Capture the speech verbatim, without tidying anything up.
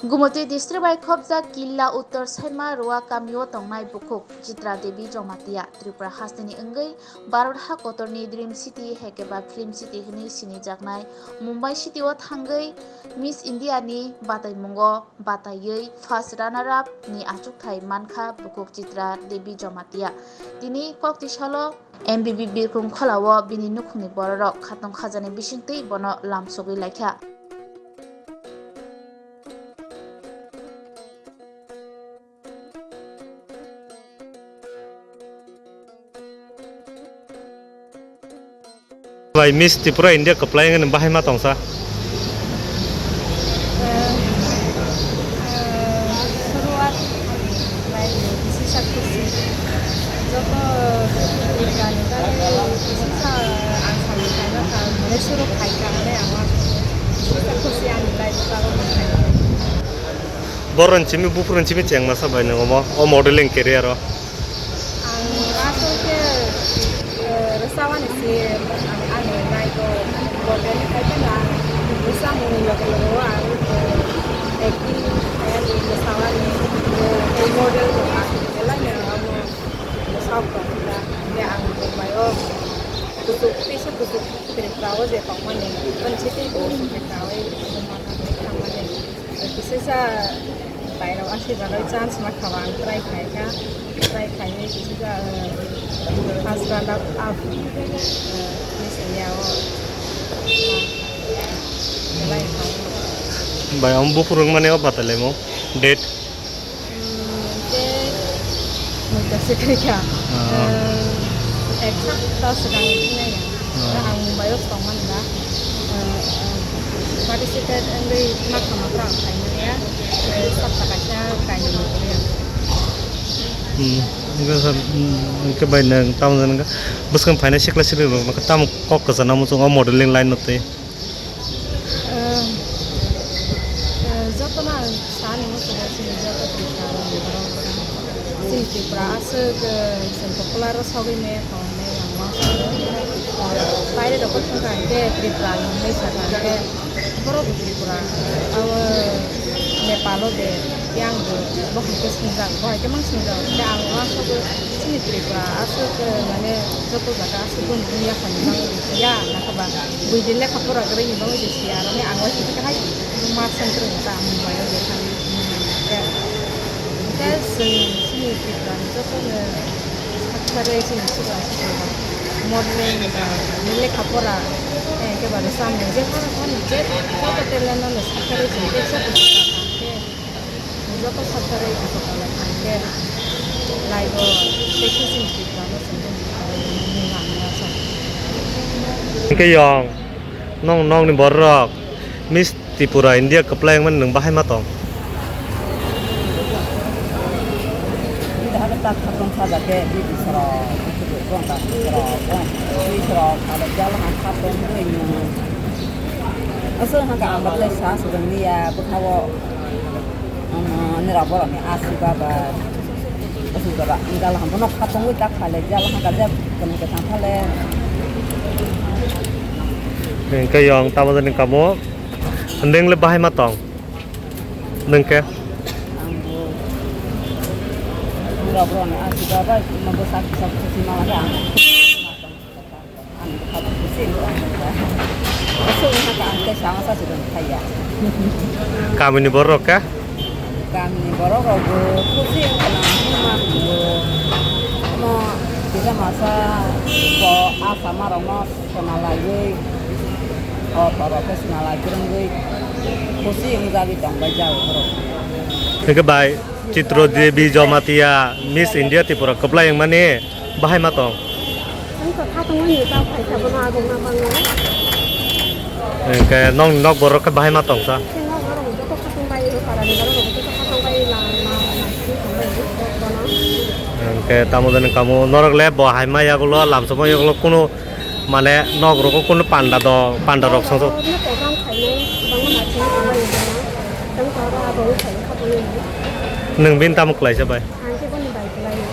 Gumoti district bai khopjak Killa Uttor Saima Roa kamio tongnai bukhuk Chitra Devi Jamatia Tripura hasteni wngwi Bharat ha kotorni Dream City hai khe ba Film City hwnwi sinijaknai Mumbai City o thangwi Miss India ni bataimungo bataiwi first runner up ni achukthai mankha bukhuk Chitra Devi Jamatia. Tini kok tisalo M B B Birkhung Khola o bini nukhungni bororok khatong khajani bisingtwi bono lamsogwi laikha. Bai Miss Tripura India kwplai wngwi bahai ma tongsa. Eh, eh, suruat ani lai kisi sa kisi. Joto jani jani kisi sa ang sami kaina ka mane suru khai ka mane ang wa kisi sa kisi ani lai ka ko khai. Borok ni simi buphuru ni simi chengma sa bai nang omo o modeling career o. Ang asol khe, eh, rwchapani se ang, ani naigo, bo belai khe ang rwchapmung loge loge o ang, eh, acting khaiyani, rwchapani, eh, tei model rok ang belai no amo rwchap tong kha. Hingke ang Mumbai o kuchuk, teisa kuchuk Tripura o je tongmani, ani se tei bo Tripura o tongmani, thangmani. Kisa sa bairok aswk bagwi chance ma khaba ang try khai kha, try khaiwi kisa sa, uh, first runner up, uh, Miss India o, uh, lai khai. Bai, ang buphuru wngmani o batalemo date. Hmm, date muita se khai kha. Ah. Uh, ek sapta swkang nai. Ah. Ang Mumbai o tongmani ba, eh, eh, participate wngwi makha makha ang khaimani ya, eh, sapta kaisa kainwi mani ya. Hmm, wngkha sir, hmm, wngkha bai nang tamo jani wngkha bwskang phainai sikla siklirok wngkha tamo kok kwchangma muchungo modeling line no twi. Eh, eh, jotono ang sani muchungo chini joto Tripura rok ni borok chini Tripura aswk, eh, chwng popular o sogwi maya. Baire rok thangkha hwnkhe Tripura ni hwnwi sakha hwnkhe borok bo Tripura, abo Nepal o de yang bo, bo hai khe swngjak, bo hai khe mang swngjak hwnkhe ang uansukgo chini Tripura aswk mane joto jaga aswk boni wngya kha ni bagwi ya nakha ba buidi lekha pora kwrwi ni bagwi de siya aro ang uansukha hai ma sangkwrwng ta Mumbai o de thangwi hwnkhe chwng chini Tripura ni joto no Sakharwi chini sikla sikla modeling ba lekha pora, eh, khe ba rwchapmung je phano phano je joto talent no sakharwi chini tei joto sakha khe joto sakharwi joto kala khe live o tei khe chini sikla no chwng tei mung ang ya sa. Hwnkhe yong nong nong ni borok Miss Tripura, India kwplai wngmani nwng bahai ma tong? Nini hai tak khatung saja ke, di bisro, di bisro, di bisro, ada jalan khatung ini. Asal hangka ambat le sa sedang dia, bukhawo, ini rabor ni asi baba. Asal baba, ini jalan hampa nok khatung wita khale, jalan hangka jab kami ke thang khale. Hwnkhe yong tamo jani kamo. Nwng le bahai ma tong? Nwng khe? Ang bo. Pura pura ni asi baba, ma bo sak sak si ma la ang. Ang kha bo si ang. Asal ni haka ang te sama sa si dong khaya. Kami ni borok khe? Kami ni borok rok bo khusi wng khna ma bo. Mo kisa masa bo asa ma rok no. Sona laiwi, o borok khe sona lai kwrwngwi khusi wngjagwi tongbai jago borok. Hwnkhe bai Chitro Devi Jamatia Miss India Tripura kwplai wngmani bahai ma tong? Wngkha khatungmani tamo phaisa bono agongna mangno. Hwnkhe nokni nok borok khe bahai ma tongsa? Khe nok borok joto khatung bai rw parani borok joto khatung bai lang lang lang sini tongbai bono. Hwnkhe tamo jani kamo norok le bo hai ma yagulo lamsokma yagulo kunu Mane nok rogo kunu panda do, panda rok song song. Program khainai, bangma naising tongmani hwnna. Tang tara abo wng khainai kha tongmani. Nwng bini tamo kwlaisa bai?